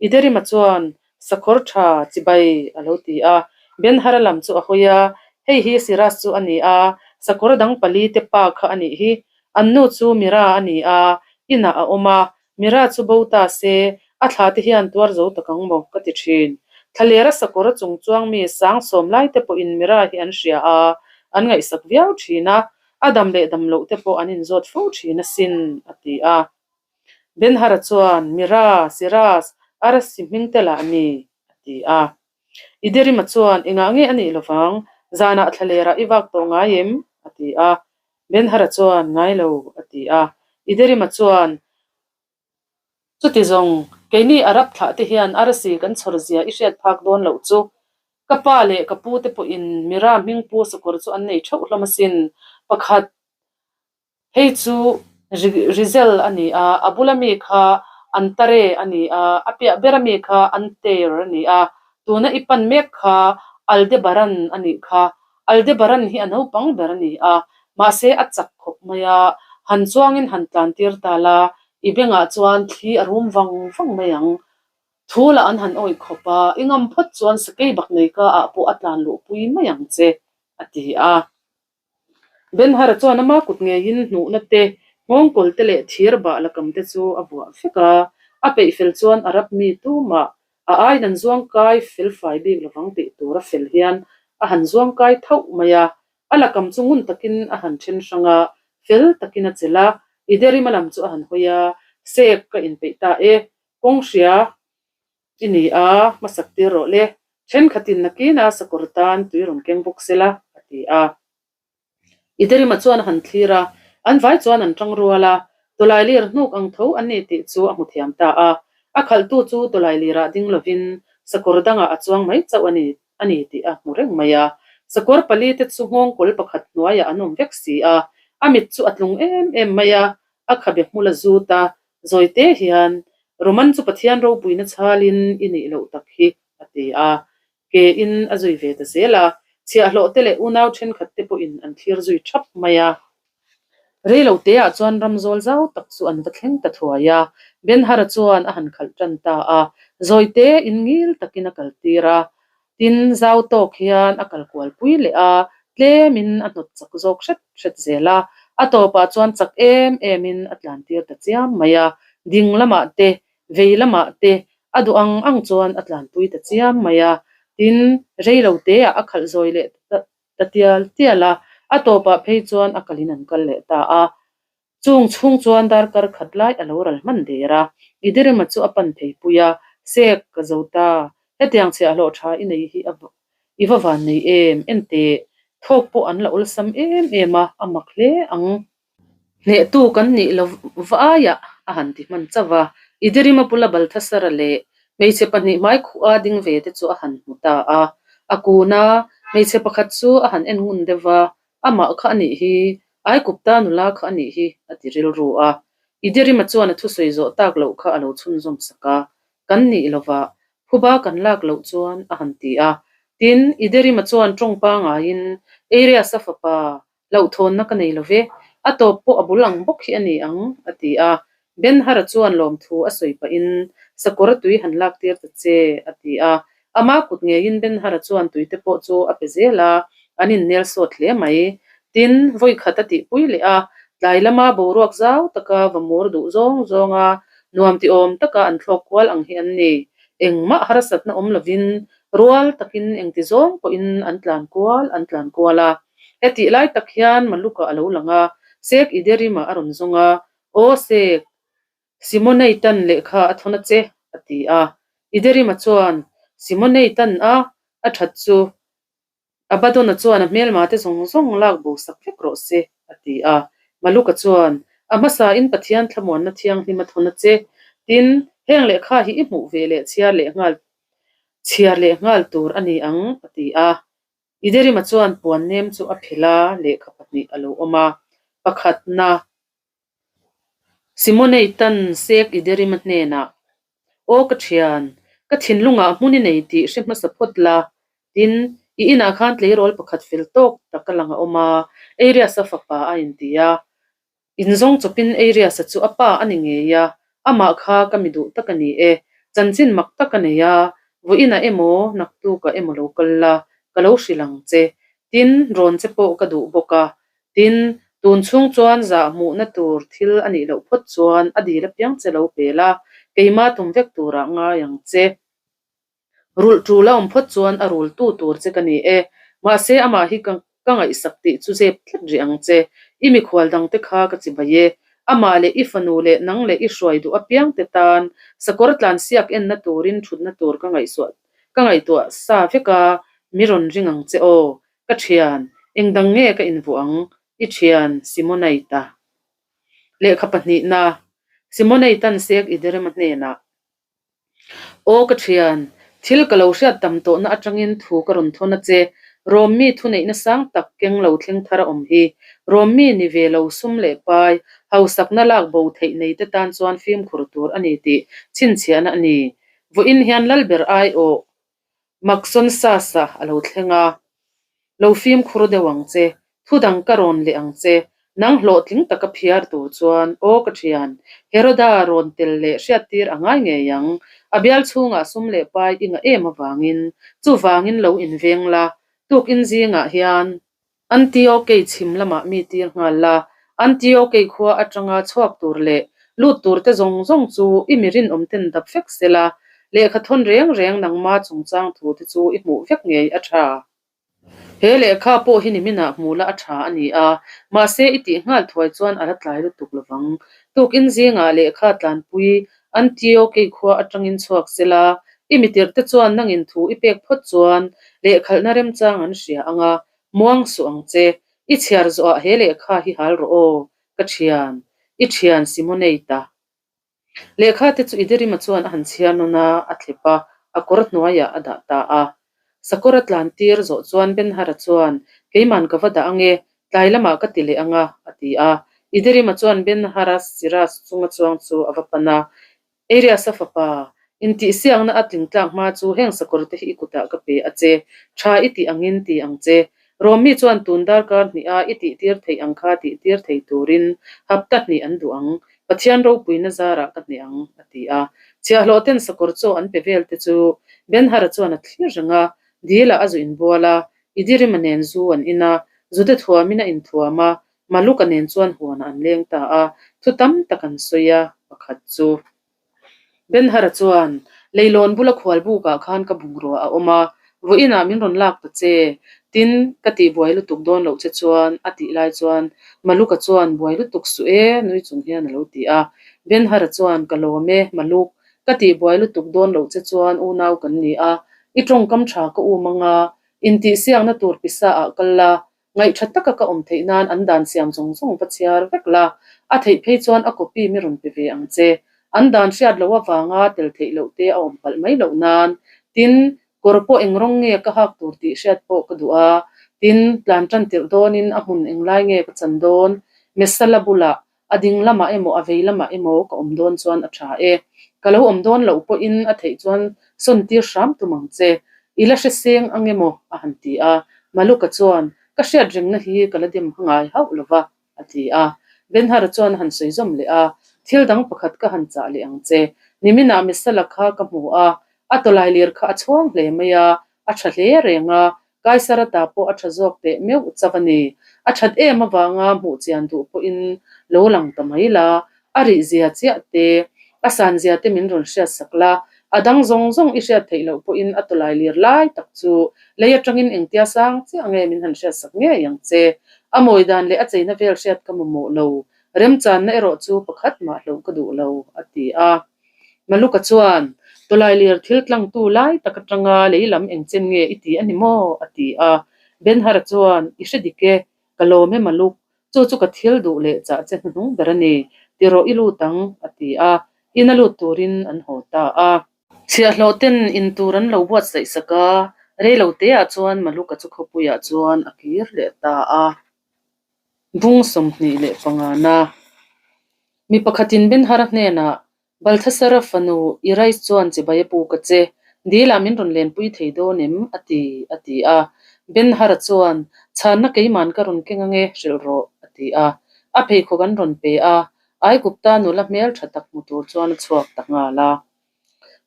Iderima chuan, Sakhawr tha, chibai, a lo ti a. Benhara lam chu a hawi a, Hei hi Siras chu a ni a, sakawr dang pali te pa kha a nih hi. An nu chu Mira a ni a, inah a awm a, Mira chu bo ta se, a thla te hian tuar zo tak ang maw ka ti thin. Thlalera sakawr chung chuang mi sang sawm lai te pawhin Mira hi an hria a, an ngaihsak viau thin a, A dam leh dam loh te pawh an inzawt fo thin asin, a ti a. Benhara chuan, Mira, Siras, Arasi hming te lah a ni, a ti a. Iderima chuan, Engah nge a nih lovang? Zanah thlalerah i vak tawh ngai em? a ti a. Benhara chuan, Ngai lo, a ti a. Iderima chuan, Chuti zawng, keini Arab thlah te hian arsi kan chhawr zia i hriat phak dawn loh chu. Ka pa leh ka pu te pawhin Mira hming pu sakawr chu an nei theuh hlawm asin. Pakhat, hei chu Rizel a ni a, a bula mi kha Antare a ni a, a piah bera mi kha Anteir a ni a, tuna i pan mek kha Aldebaran a nih kha. Aldebaran hi a naupang ber a ni a, mahse a chak khawp mai a, han chuangin han tlan tir ta la, i bengah chuan thli a rum vang vang mai ang. Thu lah an han awih khawp a, i ngam phawt chuan sakei bak nei ka ah pawh a tlan luh pui mai ang che, a ti a. Benhara chuan ama kut ngeiin hnuhna te, nghawngkawl te leh thir bah lakam te chu a vuah vek a, a peih fel chuan Arab mi tumah a aiin an zuang kai fel fai bik lovang tih tur a fel hian a han zuang kai thauh mai a, a lakam chu ngun takin a han then hrang a, fel takin a chelh a, Iderima lam chu a han hawi a, Sek ka inpeih ta e, kawng hria I ni a, hmasak tir rawh le. Thenkhatin nakina sakawr tan tui rawn keng bawk se la, a ti a. Iderima chuan a han thlir a, an vai chuan an tang rual a, tawlailir hnuk ang tho an ni tih chu a hmu thiam ta a. A khalhtu chu tawlailirah ding lovin sakawr dangah a chuang mai chauh a ni a ni tih a hmu reng mai a. Sakawr pali te chu nghawngkawl pakhat hnuaiah an awm vek si a, a mit chu a tlung em em mai a, a khabe hmul a zut a, Zawite hian, Roman chu Pathian ropuina chhalin i nih loh tak hi, a ti a. Ke in a zui ve ta zel a, chhiahhlawh te leh unau thenkhat te pawhin an thlir zui thap mai a. Reilo teah chuan ram zawl zau tak chu an va thleng ta thuai a, Benhara chuan a han khalh tan ta a, zawite in ngil takin a kaltir a. Tin, zau tawk hian a kal kual pui leh a, tlemin a hnawt chak zawk hret hret zel a, a tawpah chuan chak em emin a tlan tir ta chiam mai a, ding lamah te, vei lamah te a duh ang ang chuan a tlan pui ta chiam mai a. Tin, rei lo teah a khalh zawi leh ta tial tial a, a tawpah phei chuan a kalin an kal leh ta a. Chung chhung chuan darkar khat lai a lo ral hman der a, Idirima chu a pan phei pui a, Sek, ka zo ta, hetiang chhiahhlawh tha i nei hi a i va van nei em, enteh, thawk pawh an la awlsam em em a, a mak hle ang. Hnehtu kan nih lo va aiah a han ti hman chauh a, Idirima bula Balthasara leh hmeichhe pahnih hmai khuh a ding ve te chu a han hmu ta a, a kun a, hmeichhe pakhat chu a han en ngun deuh va, Amah kha a nih hi, Aikupta nula kha a nih hi, a ti rilru a. Idirima chuan a thusawi zawh tak loh kha a lo chhunzawm sak a, Kan nih lova, phuba kan lak loh chuan a han ti a. Tin, Idirima chuan tawng pangaiin, Arias-a fapa, hlauhthawnna ka nei lo ve, a tawp pawh a bul ang bawk hi a ni ang, a ti a. Ben-Hara chuan lawmthu a sawi pahin, Sakawr tui han lak tir ta che, a ti a. Ama kut ngeiin Ben-Hara chuan tuite pawh chu a pe zel a, an innel sawt hle mai. Tin, vawi khat a tihpui leh a, tlai lama boruak zau taka va mur duh zawng zawnga nuam ti awm taka an thlawk kual ang hi an ni. Engmah harsatna awm lovin Rual takin engti zawng pawhin an tlan kual an tlan kual a. Hetih lai tak hian Maluka a lo lang a, Sek Iderima a rawn zawng a, Aw Sek, Simonei tan lehkha a thawn a che, a ti a. Iderima chuan, Simonei tan a, a that chu Abaddon-a chuan a hmelma te zawng zawng lak bo sak vek rawh se, a ti a. Maluka chuan, A hmasain Pathian thlamuanna thianghlim a thawn a che. Tin, heng lehkha hi i hmuh ve leh chhiar leh nghal chhiar leh nghal tur a ni ang, a ti a. Iderima chuan puan nem chu a phelh a, lehkha pahnih a lo awm a. Pakhatna. Simonei tan Sek Iderima hnenah, Aw ka thian, ka thinlungah hmun i nei tih hre hmasa phawt la. Tin, i inah khan tleirawl pakhat fel tawk tak a lang a awm a, Arias-a fapa a inti a. Inzawng chawpin Arias-a chu a pa a ni ngei a, amah kha ka mi duh tak a ni e. Chanchin mak tak a nei a, vawiinah emaw naktukah emaw lo kal la, ka lo hrilh ang che. Tin, rawn che pawh ka duh bawk a, Tin, tun chhung chuan zah hmuhna tur thil a nih loh phawt chuan a dil apiang che lo pel a, keimah tum vek turah ngai ang che. Rulh tul a awm phawt chuan a rul tu tur che ka ni e. Mahse, amah hi ka ka ngaihsak tih chu zep tlat rih ang che. I mikhual dangte kha ka chibai e. Amah leh i fanu leh nang leh i hruai duh apiangte tan sakawr tlansiak enna turin thutna tur ka ngaihsuah ka ngaihtuah sa vek a, mi rawn ring ang che aw. Ka thian, eng dang nge ka invuah ang? I thian, Simonaita. Lehkha pahnihna, Simonaita'n Sek Iderema hnenah, Aw ka thian, thil ka lo hriat tam tawhna atangin thu ka rawn thawn a che. Rom mi thuneihna sang tak keng lo thleng thar a awm hi. Rom mi ni ve lo sum leh pai, hausakna lak bo theih nei te tan chuan fimkhur tur a ni tih chhinchhiahna a ni. Vawiin hian Lalber aiawh Makson Sasa a lo thleng a, Lo fimkhur deuh ang che, thu dang ka rawn leh ang che, nang hlawhtling taka phiar tur chuan, aw ka thian, Heroda rawn tel leh hriattir a ngai ngei ang, a bial chhungah sum leh pai i ngah em avangin, chuvangin lo inveng la, tukin zingah hian. Antiokei chhim lamah mi tir nghal la, Antiokei khua atanga chhuak tur leh lut tur te zawng zawng chu i mi rinawm ten dap vek se la, lehkha thawn reng reng nangma chungchang thu te chu i hmuh vek ngei a tha. He lehkha pawh hi niminah hmuh la a tha a ni a, mahse i tih nghal thuai chuan a la tlai lutuk lovang. Tukin zingah lehkha tlanpui Antiokei khua atangin chhuak se la, i mitirh te chuan nangin thu i pek phawt chuan lehkhalhna remchang an hria ang a, Muang suh ang che, i chhiar zawhah he lehkha hi hal rawh aw, ka thian, i thian Simoneita. Lehkha te chu Iderima chuan a han chhiar nawn a, a thlep a, a kawr hnuaiah a dah ta a. Sakawr a tlan tir zawh chuan Benhara chuan, Keiman ka va dah ange, tlai lamah ka ti leh anga, a ti a. Iderima chuan Benhara Siras chunga chuang chu a va pan a, Arias-a fapa, intihsiakna a tling tlak hma chu heng sakawr te hi i kutah ka pe a che, tha i tih angin ti ang che. Rawmmi chuan tun darkar hniha i tihtir theih ang kha tihtir thei turin hapta hnih an duh ang, Pathian ropuina zarah ka hneh ang, a ti a. Chhiahhlawh ten sakawr chaw an pe vel te chu Benhara chuan a thlir reng a, Dil-ah a zu inbual a, Idirima nen zu an in a, Zute thuamin a inthuam a, Maluka nen chuan huanah an leng ta a, thu tam tak an sawi a, pakhat chu. Benhara chuan, Leilawn bula khual bukah khan ka bungrua a awm a, vawiinah min rawn lak ta che, tin, ka tih buai lutuk dawn loh che chuan, a tih lai chuan Maluka chuan, Buai lutuk suh e, nui chung hian a lo ti a. Benhara chuan, Ka lawm e, Maluk, ka tih buai lutuk dawn loh che chuan unau kan ni a, i tawngkam tha ka um anga, intihsiakna tur pisa ah kal la, Ngaihṭha taka ka awm theih nan an dan siam zawng zawng va chhiar vek la, a theih phei chuan a copy mi rawn pe ve ang che. An dan hriat loh avanga tel theih loh te a awm palh mai loh nan. Tin, kawr pawh eng rawng nge ka hak tur tih hriat pawh ka duh a. Tin, tlan ṭan tirh dawnin a hmun englai nge ka chan dawn? Mesala bulah A ding lamah emaw a vei lamah emaw ka awm dawn chuan a tha e. Ka lo awm dawn loh pawhin a theih chuan sawn tir hram tum ang che. I la hre seng ang emaw? a han ti a. Maluka chuan, Ka hriat rengna hi ka la dem ngai hauh lo va, a ti a. Benhara chuan a han sawi zawm leh a, Thil dang pakhat ka han chah leh ang che. Niminah Mesala kha ka hmu a, a tawlai lir kha a chhuang hle mai a, a tha hle reng a, Kaisara ta pawh a tha zawk teh meuh chauh a ni. A that em avanga hmuh chian duh pawhin lo lang ta mai la, a rih zia chiah te, a san zia te min rawn hriat sak la, A dang zawng zawng i hriat theih loh pawhin a tawlai lir lai tak chu lei atangin engtia sang chiah nge min han hriatsak ngei ang che. A mawi dan leh a cheina vel hriat ka mamawh lo, remchanna erawh chu pakhat mah hloh ka duh lo, a ti a. Maluka chuan, Tawlai lir thil tlangtu lai tak atanga lei lam engchen nge i ti a ni maw? a ti a. Ben-Hara chuan, I hre dik e, ka lawm e Maluk, Chu chu ka thil duh leh chah che hnuhnung ber a ni, ti rawh i lut ang, a ti a. Ina lut turin an haw ta a. Chhiahhlawh ten in tur an lo buatsaih sak a, rei lo teah chuan Maluka chu khawpuiah chuan a kir leh ta a. Bung 25 na Mi pakhatin Benhara hnenah Balthasara fanu Irais chuan chibai a puk a che, Dilah min rawn lenpui thei dawn em? a ti, a ti a. Ben-Hara chuan, Chhanna keiman ka rawn keng ange, hrilh rawh, a ti a. A pheikhawk an rawn pe a, Aigupta nula hmel tha tak hmu tur chuan a chhuak ta nghal a.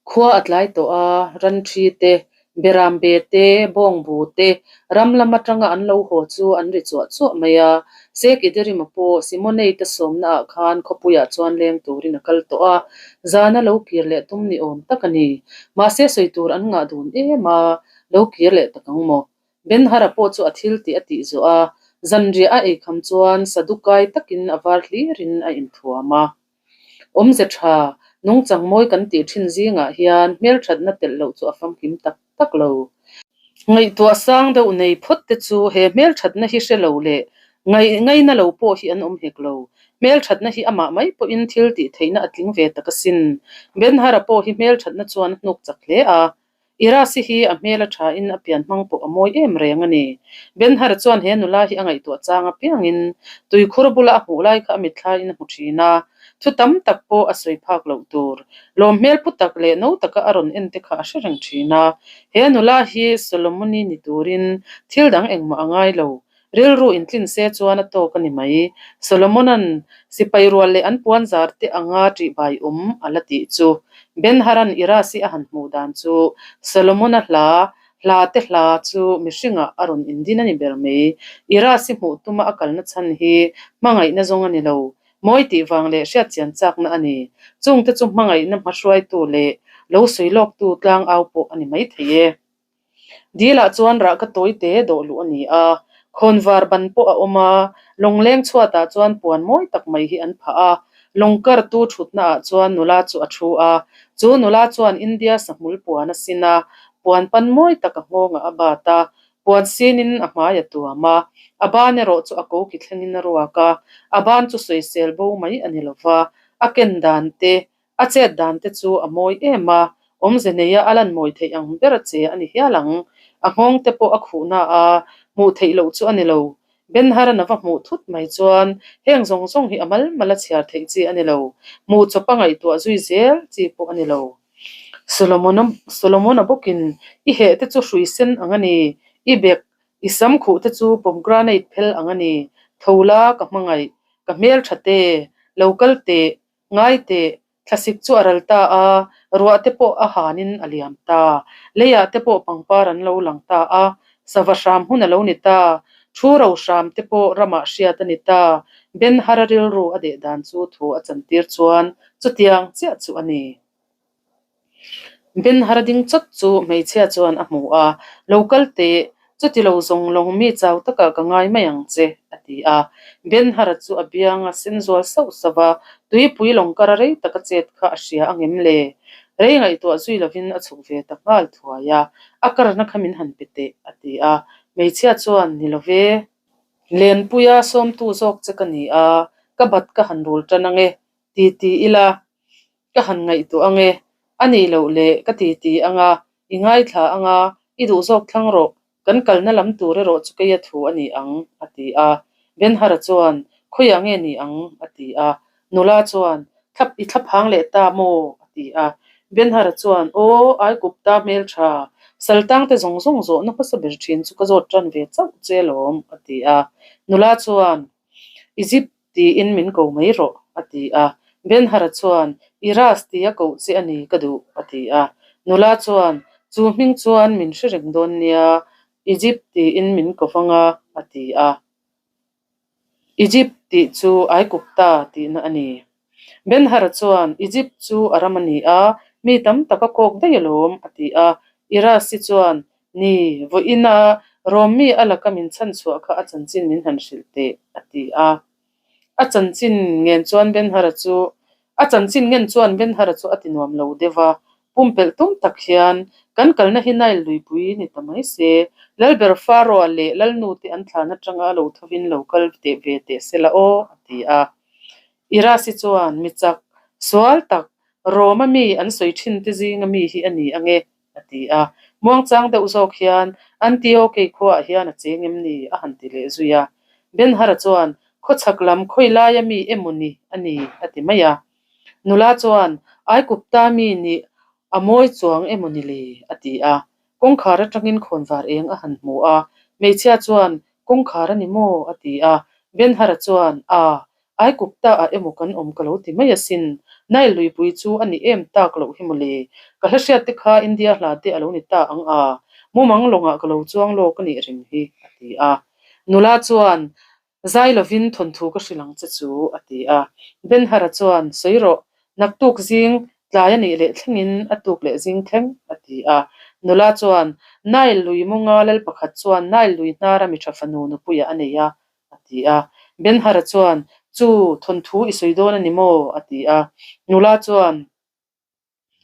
Khua a tlai tawh a, ran thi te, beram be te, bawng bu te, ram lam atanga an lo haw chu an ri chuah chuah mai a. Sek Iderima pawh Simonei te sawmna ah khan khawpuiah chuan leng turin a kal tawh a, zana lo kir leh tum ni awm tak a ni. Mahse sawi tur an ngah dun em a, lo kir leh tak ang maw? Ben-Hara pawh chu a thil tih a tih zawh a, zanriah a eikham chuan Sadukai takin a var hlirin a inthuam a. Awmze tha, nungchang mawi kan tih thin zingah hian hmelthatna telh loh chu a famkim tak tak lo. Ngaihtuah sang deuh nei phawt te chu he hmelthatna hi hre lo leh ngaih ngaina lo pawh hi an awm hek lo. Hmelthatna hi amah mai pawhin thil tih theihna a tling ve tak asin. Ben-Hara pawh hi hmelthatna chuan a hnuk chak hle a, Irasi hi a hmel a tha in a pian hmang pawh a mawi em reng a ni. Ben-Hur chuan he nula hi a ngaihtuah chang apiangin tuikhur bula a hmuh lai kha a mitthla in a hmu thin a, thu tam tak pawh a sawi phak loh tur. Lawm hmel pu tak leh no taka a rawn en te kha a hre reng thin a. He nula hi Solomon-i ni turin thil dang engmah a ngai lo. Rilru intlin se chuan a tawk a ni mai. Solomona'n sipai rual leh an puan zar te anga ṭihbai awm a la tih chu. Ben-Haran Irasi a han hmuh dan chu Solomona hla, hla te hla chu mihringah a rawn indin a ni ber mai. Irasi hmuh tuma a kalna chhan hi hmangaihna zawng a ni lo. Mawi tih vang leh hriatchian chakna a ni. Chungte chu hmangaihna hmahruaitu leh lo sawi lawktu tlangau pawh a ni maithei e. Dilah chuan rah ka tawi te dawh luh a ni a, khawnvar ban pawh a awm a, lawngleng chhuatah chuan puan mawi tak mai hi an phah a, lawng kartu thutna ah chuan nula chu a thu a, chu nula chuan India sahmul puan a sin a, puan pan mawi tak a nghawngah a bat a, puan sinin a hmai a tuam a, a ban erawh chu a koki thlengin a ruak a, a ban chu sawisel bo mai a ni lova, a ken dan te A chet dan te chu a mawi em a, awmze neia a lan mawi theih ang ber a che a ni hial ang. A nghawng te pawh a khuhna a, hmuh theih loh chu a ni lo. Ben-Haran a va hmuh thut mai chuan heng zawng zawng hi a mal mal a chhiar theih chi a ni lo, hmuh chawp a ngaihtuah zui zel chi pawh a ni lo. Solomon-a Solomon-a bawkin, I heh te chu hrui sen ang a ni, i bek, i sam khuh te chu pomegranate phel ang a ni, tho la ka hmangaih, ka hmeltha te, lo kal teh, Ngai teh, thlasik chu a ral ta a, ruah te pawh a hanin a liam ta. Leiah te pawh pangpar an lo lang ta a, sava hram hun a lo ni ta. Thu ro hram te pawh ramah hriat a ni ta. Ben-Hara rilru a deh dan chu thu a chantir chuan chutiang chiah chu a ni. Ben-Hara ding chawt chu hmeichhia chuan a hmu a, Lo kal teh, chuti lo zawng lawng mi chau takah ka ngai mai ang che, a ti a. Ben-Hara chu a biang a sen zual sauh sauh a, tuipui lawng kara rei taka chet kha a hria angem le? Rei ngaihtuah zui lovin a chhuk ve ta nghal thuai a, A karna kha min han pe teh, a ti a. Hmeichhia chuan, Ni lo ve. Lenpuia sawmtu zawk che ka ni a, ka bat ka han rul tan ange, ti ti ila. Ka han ngaihtuah ang e, a nih loh le ka ti ti ang a, i ngaithla ang a, i duh zawk thlang rawh, kan kalna lam tur erawh chu keia thu a ni ang, a ti a. Ben-Hara chuan, Khawiah nge ni ang? a ti a. Nula chuan, Thlap, i thlaphang leh ta maw? a ti a. Ben-Hara chuan, Aw, Aikupta hmeltha, saltangte zawng zawng zawhna hmasa ber thin chu ka zawt tan ve chauh che alawm, a ti a. Nula chuan, Egypt Tiin min ko mai rawh, a ti a. Ben-Hara chuan, I ras tia koh che a ni ka duh, a ti a. Nula chuan, Chu hming chuan min hre reng dawn nia, Egypt tiin min ko vang a, a ti a. Egypt tih chu Aikupta tihna a ni. Ben-Hara chuan, Egypt chu a ram a ni a, Mi tam tak a kawk daih alawm, a ti a. Irasi chuan, Ni, vawiina Rom mi a laka min chhan chhuah kha a chanchin min han hrilh teh, a ti a. A chanchin ngen chuan Benhara chu a chanchin ngen chuan Benhara chu a ti nuam lo deuh a. Pumpelh tum tak hian kan kalna hi Nile luipui ni ta mai se, Lalber Pharaoh-a leh Lalnute an thlan atanga a lo thovin lo kal teh ve teh se la aw, a ti a. Irasi chuan mi chak, sual tak, Roma mi an sawi thin te zinga mi hi a ni ang e, a ti a. Muangchang deuh zawk hian Antiokei khuaah hian a cheng em ni? a han ti leh zui a. Benhara chuan, Khawchhak lam khawi laia mi emaw ni a ni, a ti mai a. Nula chuan, Aikupta mi nih a mawi chuang emaw ni le? a ti a. Kawngkhar atangin khawnvar eng a han hmu a. Hmeichhia chuan, Kawngkhar a ni maw? a ti a. Benhara chuan, A, Aikupta ah emaw kan awm ka lo ti mai asin. Nile luipui chu a ni em tak loh hi mawle. Ka hla hriat te kha India hla te a lo ni ta ang a, mumang lawngah ka lo chuang lawk a nih reng hi, a ti a. Nula chuan, Zai lovin thawnthu ka hrilh ang che chu, a ti a. Benhara chuan, Sawi rawh, naktuk zing tlai a nih leh thlengin a tuk leh zing thleng, a ti a. Nula chuan, Nile lui mawnga lal pakhat chuan Nile lui hnara mi tha fanu nupuiah a nei a, a ti a. Benhara chuan, Chu, thawnthu i sawi dawn a ni maw? a ti a. Nula chuan,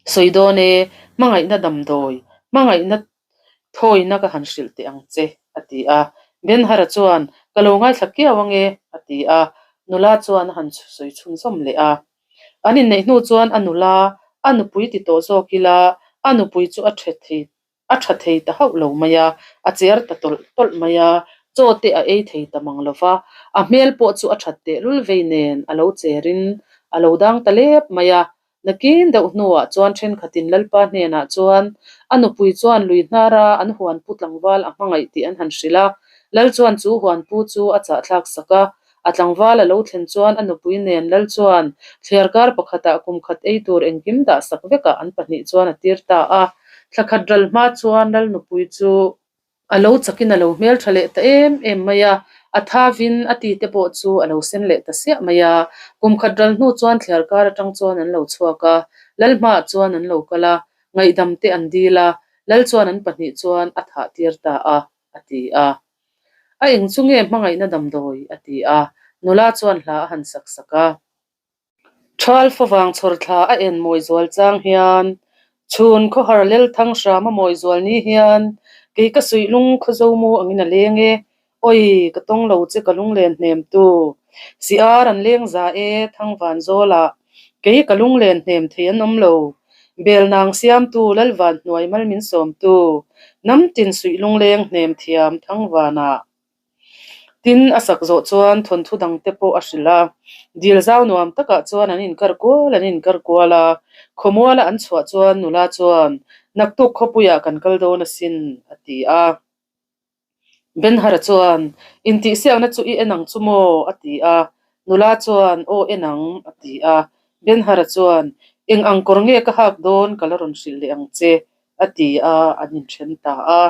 Sawi dawn e, hmangaihna damdawi, hmangaihna thawina ka han hrilh teh ang che, a ti a. Benhara chuan, Ka lo ngaithla kiau ang e, a ti a. Nula chuan a han sawi chhunzawm leh a. An inneih hnu chuan a nula, a nupui ti tawh zawk ila, a nupui chu a ṭhe thei A tha thei ta hauh lo mai a, a cher ta tawlh tawlh mai a, chaw te a ei thei ta mang lo va, a hmel pawh chu a that tehlul vei nen a lo cherin a lo dang ta lep mai a. Nakin deuh hnuah chuan thenkhatin Lalpa hnenah chuan a nupui chuan lui hnara an huanpu tlangval a hmangaih tih an han hrilh a, Lal chuan chu huanpu chu a chahthlak sak a, A tlangval a lo thlen chuan a nupui nen lal chuan thliarkar pakhatah kum khat ei tur engkim dah sak vekah an pahnih chuan a tir ta a. Thla khat ral hma chuan lal nupui chu a lo chakin a lo hmel tha leh ta em em mai a, a thavin a ti te pawh chu a lo sen leh ta siah mai a. Kum khat ral hnu chuan thliarkar atang chuan an lo chhuak a, lal hmaah chuan an lo kal a, ngaihdam te an dil a, lal chuan an pahnih chuan a thah tir ta a, a ti a. A eng chu nge hmangaihna damdawi? a ti a, nula chuan hla a han sak sak a. Thal favang chhawr thla a en mawi zual chang hian, chhun khawhar lel thang hram a mawi zual ni hian, kei ka suih lung khaw zo mu angin a leng e, awi ka tawng lo che ka lunglen hnem tu, si ar an leng za e thang van zawlah, kei ka lunglen hnem thei an awm lo, Belnang siamtu Lalvan hnuai mal min sawmtu, hnam tin suih lungleng hnem thiam Thangvanah. Tin, a sak zawh chuan thawnthu dangte pawh a hrilh a. Dil zau nuam takah chuan an inkar kual an inkar kual a. Khawmuala an chhuah chuan nula chuan, Naktuk khawpuiah kan kal dawn asin, a ti a. Benhara chuan, Intihsiakna chu i en ang chu maw? a ti a. Nula chuan, Aw en ang, a ti a. Benhara chuan, Eng ang kawr nge ka hak dawn ka la rawn hrilh leh ang che, a ti a, an inthen ta a.